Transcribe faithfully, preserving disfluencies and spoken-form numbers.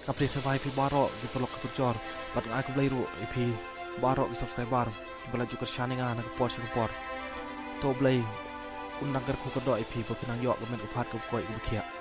Ka phi sngewbha ïa phi baroh ki paralok ki parajor bad nga ai khublei ruh ïa phi baroh ki subscriber kiba la ju kyrshan ïa nga na ka por sha ka por. To Blei un nang kyrkhu kyrdoh ïa phi ba phin nang ïoh ka met ka phad kaba koit kaba khiah.